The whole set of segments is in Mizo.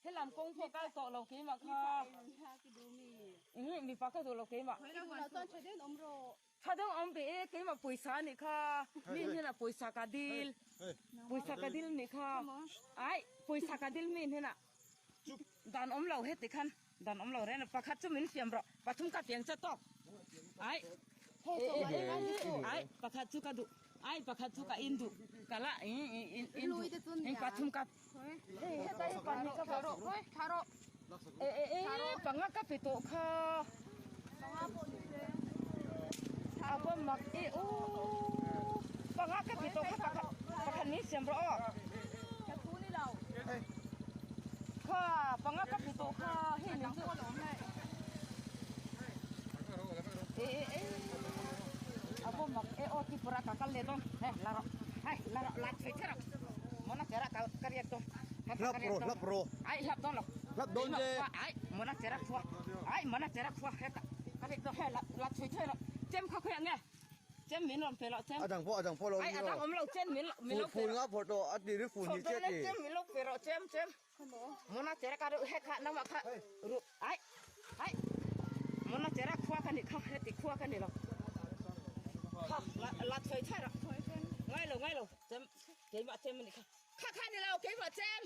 Helam kawng pawh kal tawh lo keimah kha. Mipa ka duh lo keimah. Tha deuh awm ve e, keimah pawisa a nih kha. Mi hnenah pawisa ka dil. Pawisa ka dil nih kha. Ai, pawisa ka dil mi hnenah. Dan awm lo heti khan dan awm lo reng pakhat chu min fiam rawh pathum ka piang che tawk. Ai, ai pakhat chu ka duh. Ai pakhat chu ka in duh. Ka la in in duh. In pathum ka Hei heta hi pahnih ka pe rawh. E e e panga ka pe tawh kha. A va mak e aw. Panga ka pe tawh kha pakhat pakhat min siam rawh aw. Kha panga ka pe tawh kha hei min chu. E e e a va mak e aw Tripura ka kal leh dawn. Hei la rawh hei la rawh la chhui che rawh. Mona chera ka ka riak dawn. Hlap rawh hlap rawh. Ai hlap dawn lo. Hlap dawn che. Ai mona chera khua. Ai mona chera khua heta. Ka riak dawn hei la la chhui che rawh. Chem kha khawi ang nge. Chem min rawn pe lo chem. A dang pawh a dang pawh lo Ai a dang awm lo chem min min lo pe Phul nga phawrh tawh a ti ri phul ni che ti. Chem min lo pe rawh chem chem. Mona chera ka ru he kha nangmah kha ru ai ai mona chera khua ka ni kha heti khua ka ni lo. Kha la la chhui che rawh. Ngai lo ngai lo chem keimah chem a ni kha. Kha kha ni lo keimah chem.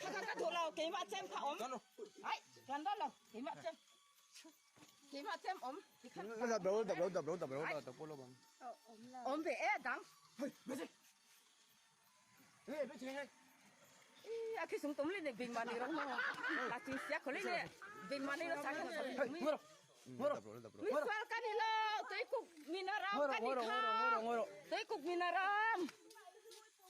Kha kha ka duh lo keimah chem kha awm. Ai kan dawn lo keimah chem. Keimah chem awm. Dap lo dap lo dap lo dap lo dap lo bang. Awm ve e dang. A khi sung tum lên này bình mà này rong mà. Là chính xác khởi lên này. Bình mà này nó sáng cái mi fal kan ni lo tôi cục minaram kan ni kha tôi cục minaram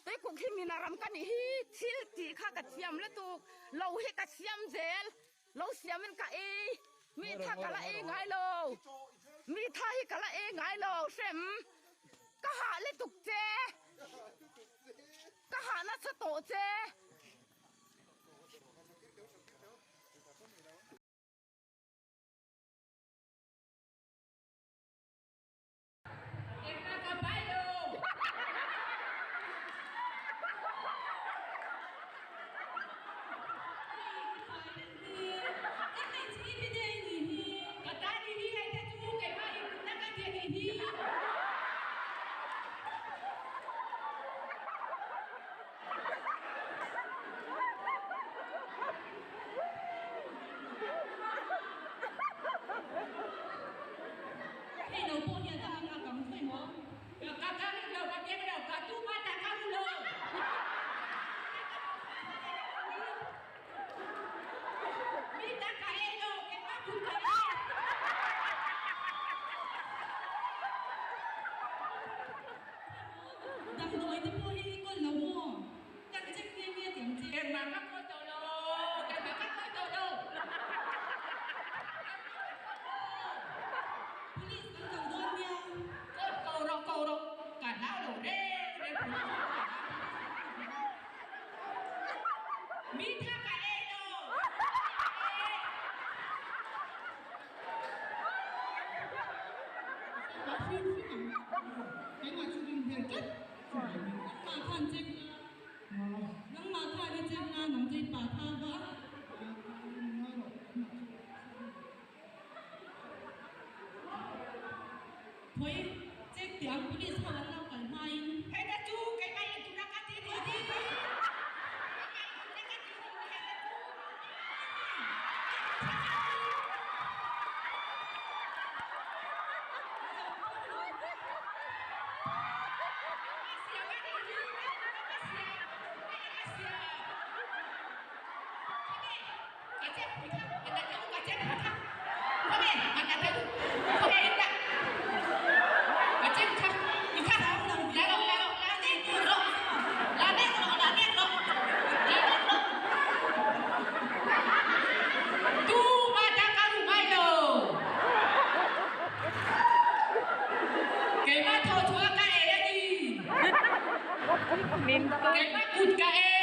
tôi cục hi minaram kan ni hi thil ti kha ka thiam le tuk lo hi ka siam zel lo siam in ka ei mi tha ka la ei ngai lo mi tha hi ka la ei ngai lo hrem ka hah le tuk che ka hah nasa tawh che. Hei lo pawh hian a hming a kang thawih maw? Ka kang lo, ka keng lo, ka tu ma ta kang lo. Mi ta ka ei lo, keimah kut ka ei. Damdawi te pawh hi i kawl lo maw? Kan check nghe nghe tiang che. Keimah ka kawl tawh lo, keimah ka kawl tawh lo. Police kan ko dawn nia. Ko ko rawh ko rawh, ka hlau lo reng reng police chu ka hlau lo. Mi tha ka ei lo. Ka hrim hrim ang. Keimah chu rin hmel tlat. Nangmah khan check la. Nangmah khan i check la nang chu i pa tha va. Khawi check tih ang police ho an lo kal hmain. Hei ta chu keimah in tuna ka ti ti ti. Keimah in tuna ka ti ti ti hei ta chu. Keimah kut ka ei.